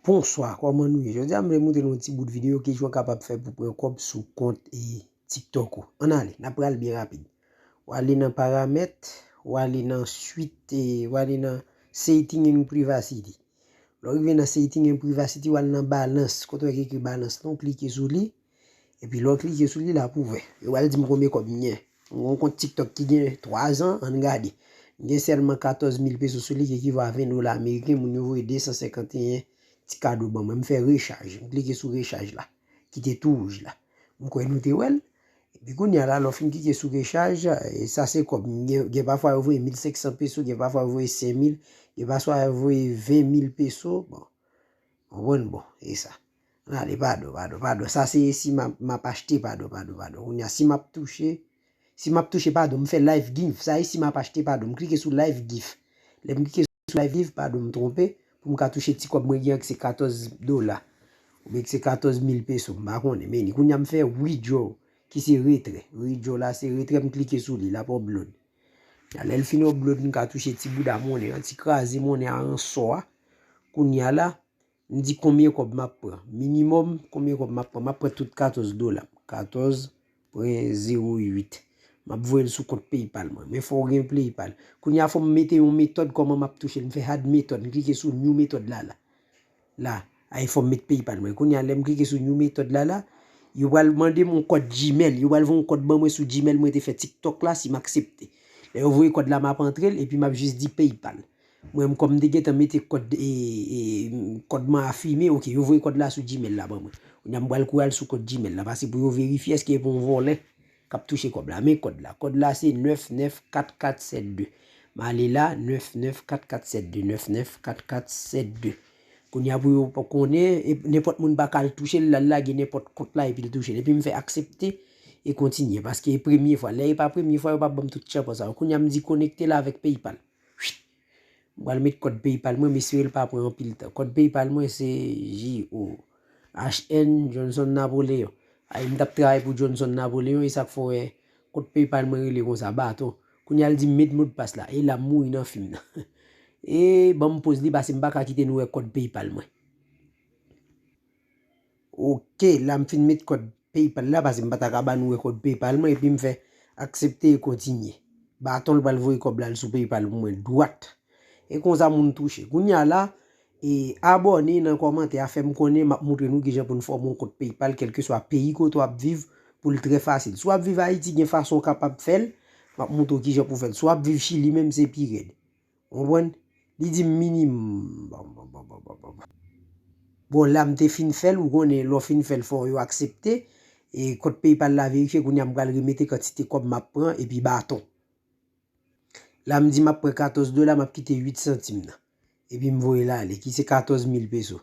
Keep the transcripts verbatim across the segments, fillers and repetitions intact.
Bonswa, kòman nou ye? Jodi a, m vle montre nou yon ti bout videyo kijan w kapab fè pou pran kòb sou kont e TikTok ou. Ann ale, n ap pral byen rapid. W ale nan paramèt, w ale nan swit, e, w ale nan setting and privacy. Lè w rive nan setting and privacy, w al nan balans. Kote w wè ki ekri balans lan, w klike sou li. Epi lè w klike sou li, l ap ouvè. Yo pral di m konbyen kòb m gen. M gen yon kont TikTok ki gen twa zan, ann gade. M gen sèlman katòz mil peso sou li, ki ekivalan a ven dola ameriken, moun yo voye de san senkanteyen ti kado ban mwen. M fè rechaj. M klike sou rechaj la, ki te tou wouj la. M kwè nou te wè l. Epi kounye a la, lè w fin klike sou rechaj, e, sa se kòb. M gen, gen pafwa yo voye mil senk san peso, gen pafwa yo voye senk mil, gen pafwa yo voye ven mil peso. Bon, konprann? Bon, e sa. Ann ale, padon, padon, padon. Sa se si m ap, m ap achte, padon, padon, padon. Kounye a, si m ap touche, si m ap touche, padon, m fè live gift. Sa e si m ap achte, padon. M klike sou live gift. Lè m klike sou live gift, padon, m twonpe, pou m ka touche ti kòb mwen gen an, ki se katòz dola. Oubyen ki se katòz mil peso, m pa konnen. Men kounye a m fè withdraw, ki se retrè. Withdraw la, se retrè, m klike sou li, l ap upload. Lè l fin upload, m ka touche ti bouda monnen an, ti kraze monnen an, an sò a. Kounye a la, m di konbyen kòb m ap pran. Minimòm, konbyen kòb m ap pran? M ap pran tout katòz dola. Katòz pwen zewo uit. M ap voye l sou kont PayPal mwen. Men fò w gen PayPal. Kounye a, fò m mete yon metòd kòman m ap touche l. M fè add metòd. M klike sou new metòd la, la. La, ay fò m met PayPal mwen. Kounye a, lè m klike sou new metòd la, la, yo pral mande m yon kòd Gmail. Yo pral voye yon kòd ban mwen sou Gmail mwen te fè TikTok la, si m aksepte. Lè yo voye kòd la, m ap antre l, epi m ap jis di PayPal. Mwen, m kòm m te gentan mete kòd, e, e, kòd mwen afime, oke, yo voye kòd la sou Gmail la ban mwen. Kounye a, m pral kouri al sou kont Gmail la, pase pou yo verifye èske e pa yon vòlè k ap touche kòb la. Men kòd la. Kòd la se nèf nèf kat kat sèt de. M ale la, nèf nèf kat kat sèt de, nèf nèf kat kat sèt de. Kounye a pou yo pa konnen, e nenpòt moun pa ka al touche l, l al lage nenpòt kont la epi l touche l. Epi m fè aksepte e kontinye, paske e premye fwa. Lè e pa premye fwa, yo p ap ban m tout tchanpan sa yo. Kounye a m di konekte l avèk PayPal. M pral met kòd PayPal mwen, m espere l pa pran anpil tan. Kòd PayPal mwen se J O H N Johnson Napoleon. Ay, m t ap travay pou Johnson Napoleon, e sa k fè w wè kòd PayPal mwen rele konsa, Baton. Kounye a l di m met modpas la, e la m mouri nan fim nan. E ban m poz li, pase m pa ka kite nou wè kòd PayPal mwen. Oke, la m fin met kòd PayPal la, pase m pa ta ka ba nou wè kòd PayPal mwen, epi m fè aksepte e kontinye. Baton l pral voye kòb la sou PayPal pou mwen dwat. E konsa moun touche. Kounye a la, e abòne nan kòmantè a, fè m konnen, m ap montre nou kijan pou n fòme yon kont PayPal, kèlkeswa peyi kote w ap viv, pou l trè fasil. Si w ap viv Ayiti, gen fason w kapab fè l, m ap montre w kijan pou w fè l. Si w ap viv Chili menm, se pi rèd. Ou konprann? Li di m minimòm. Bon, bon, bon, bon, bon, bon, bon. Bon, la m te fin fè l, ou konnen, lè w fin fè l, fò yo aksepte. E kont PayPal la verifye, kounye a m pral remete kantite kòb m ap pran, epi baton. La m di m ap pran katòz dola, m ap kite uit santim nan. Epi m voye l ale, ki se katòz mil peso.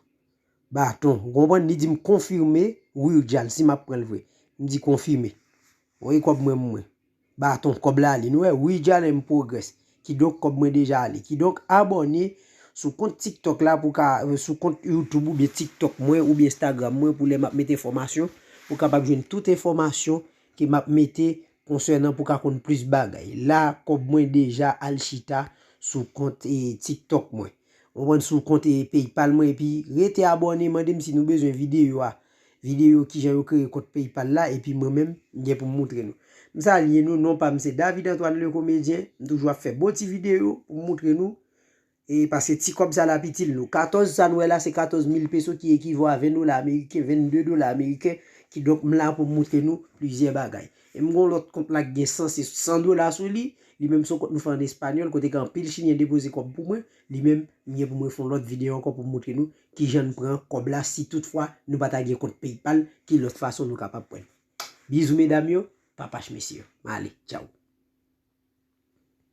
Baton, ou konprann? Li di m konfime, wi, Jal, si m ap pran l vre. M di konfime. Voye kòb mwen, mwen. Baton, kòb la ale. Nou wè, wi, Jal, m pwogrès. Kidonk, kòb mwen deja ale. Kidonk, abòne sou kont TikTok la pou ka, sou kont YouTube oubyen TikTok mwen oubyen Instagram mwen pou lè m ap mete enfòmasyon, pou w kapab jwenn tout enfòmasyon ke m ap mete konsènan pou w ka konn plis bagay. La, kòb mwen deja al chita sou kont, e, TikTok mwen. Ou konprann, sou kont, e, PayPal mwen, epi rete abòne, mande m si nou bezwen videyo a. Videyo kijan yo kreye kont PayPal la, epi mwen menm, m gen pou m montre nou. M salye nou, non pa m se David Antoine le Comédien, m toujou ap fè bon ti videyo pou m montre nou. E paske ti kòb sa l ap itil nou. Katòz sa n wè la, se katòz mil peso ki ekivo a ven dola ameriken, vennde dola ameriken. Kidonk, m la pou m montre nou plizyè bagay. E m gon lòt kont la ki gen san, se san dola sou li. Li menm se yon kont nou fè an espanyòl, kote gen anpil chilyen depoze kòb pou mwen. Li menm, m gen pou mwen fè yon lòt videyo ankò pou m montre nou kijan n pran kòb la si toutfwa nou pa ta gen kont PayPal, ki lòt fason nou kapab pran l. Bizou medam yo, papach mesye yo. M ale, tchaw.